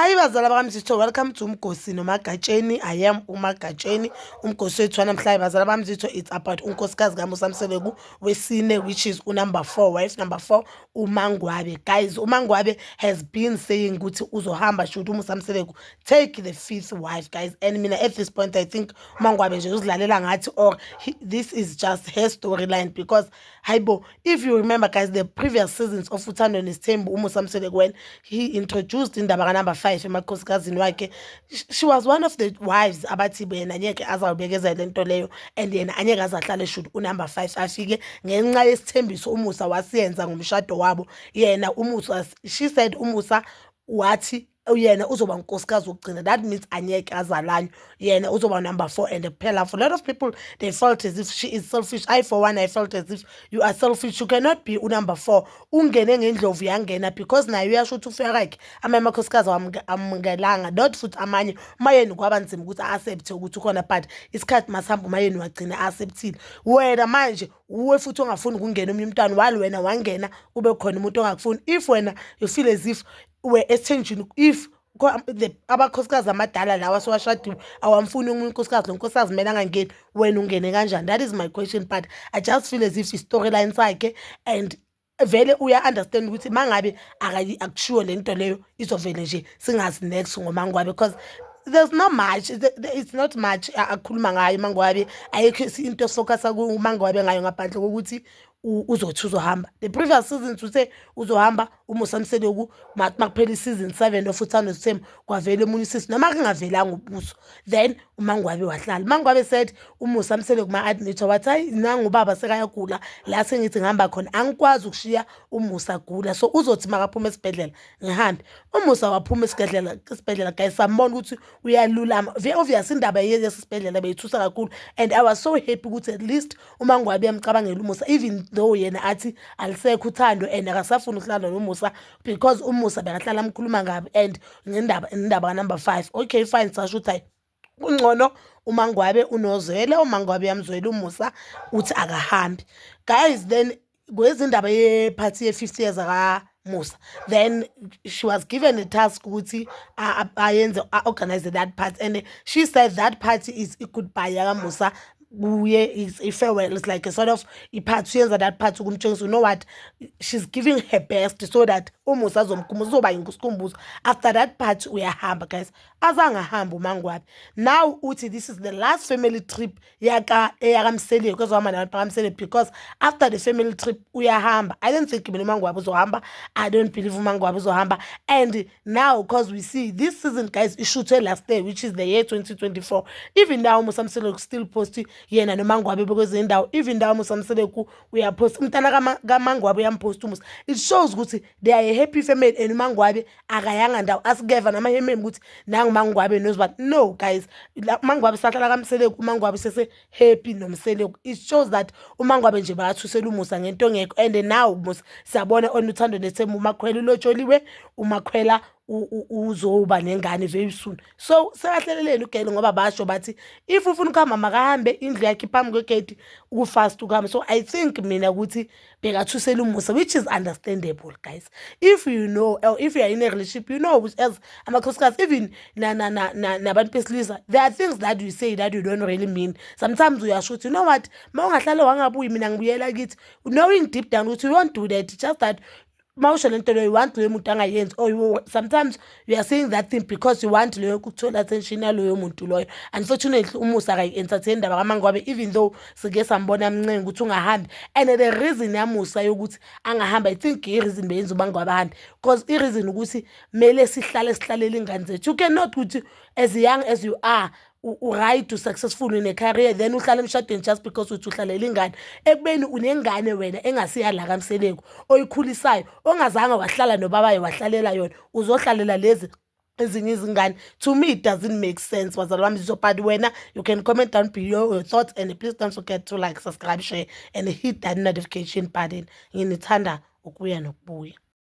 Hayi bazala bakaMzitho, welcome to Umgosi noMagatsheni. I am uMagatsheni. Umgosi wethu wanamhlanje, bazala bakaMzitho, it's about unkosikazi kaMusa Mseleku wesine, which is unumber 4, wife number 4, uMangwabe. Guys, uMangwabe has been saying ukuthi uzohamba should uMusa Mseleku take the fifth wife, guys. And mina at this point I think uMangwabe nje uzilalela ngathi or this is just her storyline because hayibo, if you remember, guys, the previous seasons of Uthando Nesithembu, uMusa Mseleku, when he introduced indaba ka-number 5 emakhosikazini wakhe, she was one of the wives abathi yena ngeke azawubekezela lento leyo and yena angeke azahlale should unumber 5 afike ngenxa yesithembiso uMusa wasiyenza ngomshado wabo. Yena uMusa, she said uMusa wathi yena uzoba unkosikazi wokugcina. That means angeke azalanywe, yena uzoba number 4 and kuphela. For a lot of people, they felt as if she is selfish. I for one, I felt as if you are selfish. You cannot be unumber 4 ungene ngendlovu yangena because naye uyasho ukuthi ufika kwakhe amanye amakhosikazi awamukelanga, not futhi amanye umayeni kwaba nzima ukuthi a-accepte ukuthi ukhona, but isikhathi masihamba umayeni wagcina a-acceptile. Wena manje uwe futhi ongafuni ukungena omunye umntwana while wena wangena kube khona umuntu ongakufuni. If wena you feel as if we esithenjini, if the abakhosikazi amadala lawa asewashadiwe awamfuni omunye unkosikazi, lo nkosikazi kumele angangeni, wena ungene kanjani? That is my question, but I just feel as if i-storyline sakhe and vele uya-understand ukuthi uma ngabe akushiwo le nto leyo izovele nje singazi next ngoMangwabe because there's not much, it's not much akhuluma ngayo uMangwabe. Ayikho into esifocusa kuMangwabe ngayo ngaphandle kokuthi uzothi uzohamba. The previous seasons uthe uzohamba uMusa Mseleku makuphela i-season 7 of Uthando Nesithembu, kwavela omunye usisi noma kungavelanga ubuso, then uMangwabe wahlala. UMangwabe said uMusa Mseleku ma-admit wathi, "Hayi, nangu ubaba sekayagula la sengithi ngihamba khona, angikwazi ukushiya uMusa agula, so uzothi makaphuma esibhedlela ngihambe." UMusa waphuma esibhedlela, guys, sambona ukuthi uyalulama. Very obvious, indaba yesibhedlela beyithusa kakhulu and I was so happy ukuthi at least uMangwabe uyamcabangela uMusa, even though yena athi alisekho uthando and akasafuni ukuhlala noMusa because uMusa bekahlala amkhuluma ngabi and ngendaba indaba ka-number 5. Okay, fine, sasho ukuthi hayi, kungcono uMangwabe unozwele, uMangwabe uyamzwela uMusa, uthi akahambi. Guys, then kwezindaba ye-party ye-50 years akaMusa, then she was given a task ukuthi ayenze, a-organize that party, and she said that party is i-goodbye yakaMusa kuye, is a farewell. It's like a sort of i-party uyenza that party ukumtshengisa, you know what, she's giving her best so that uMusa azomkhumbuza, uzoba yisikhumbuzo. After that party uyahamba, guys. Azange ahambe uMangwabe. Now uthi this is the last family trip yaka eyakaMseleku ezohamba nabantu bakaMseleku because after the family trip uyahamba. I don't think mina uMangwabe uzohamba. I don't believe uMangwabe uzohamba. And now, because we see this season, guys, ishuthwe last year, which is the year 2024, even now uMusa Mseleku still post yena noMangwabe bekwezinye indawo. Even now uMusa Mseleku uyapost umntana kaMangwabe, uyampost uMusa. It shows ukuthi they are a happy family and uMangwabe akayanga ndawo. Asikeva namahememe ukuthi nangu uMangwabe nozibani. No, guys, uMangwabe sahlala kaMseleku, uMangwabe sese happy noMseleku. It shows that uMangwabe nje bakathusela uMusa ngento engekho. And now Musa siyabona on Uthando Nesithembu uMakhwela ulotsholiwe, uMakhwela uzoba nengane very soon, so sekahleleleni ugele ngoba basho bathi if ufuna ukuhamba makahambe, indlu yakhe phambi kwegedi, ukufast ukuhamba. So I think mina ukuthi bekathusela uMusa, which is understandable, guys. If you know or if you are in a relationship, you know, as amakhosikazi, even nabantu besilisa, there are things that you say that you don't really mean. Sometimes uyasho ukuthi, "You know what, ma ungahlale wangabuyi, mina ngibuyela kithi," knowing deep down ukuthi you won't do that. Just that mawusho lento leyo, you want loyo muntu angayenzi, or sometimes you are saying that thing because you want leyo ukuthola attention yaloyo muntu loyo. Unfortunately, uMusa akayi-entertain indaba kaMangwabe, even though sike sambona amncenga ukuthi ungahambi. And the reason yaMusa yokuthi angahambi, I think i-reason beyenza uMangwabe ahambe because i-reason ukuthi kumele sihlale sihlalele ingane zethu. You cannot ukuthi as young as you are, u-right, u-successful in a career, then uhlale emshadweni just because uthi uhlalela ingane, ekubeni unengane wena engasiya kaMseleku oyikhulisayo, ongazange wahlala nobabayo, wahlalela yona, uzohlalela lezi ezinye izingane. To me it doesn't make sense, bazali bami. So but wena, you can comment down below your thoughts and please don't forget to like, subscribe, share and hit that notification button. Nginithanda ukuya nokubuya.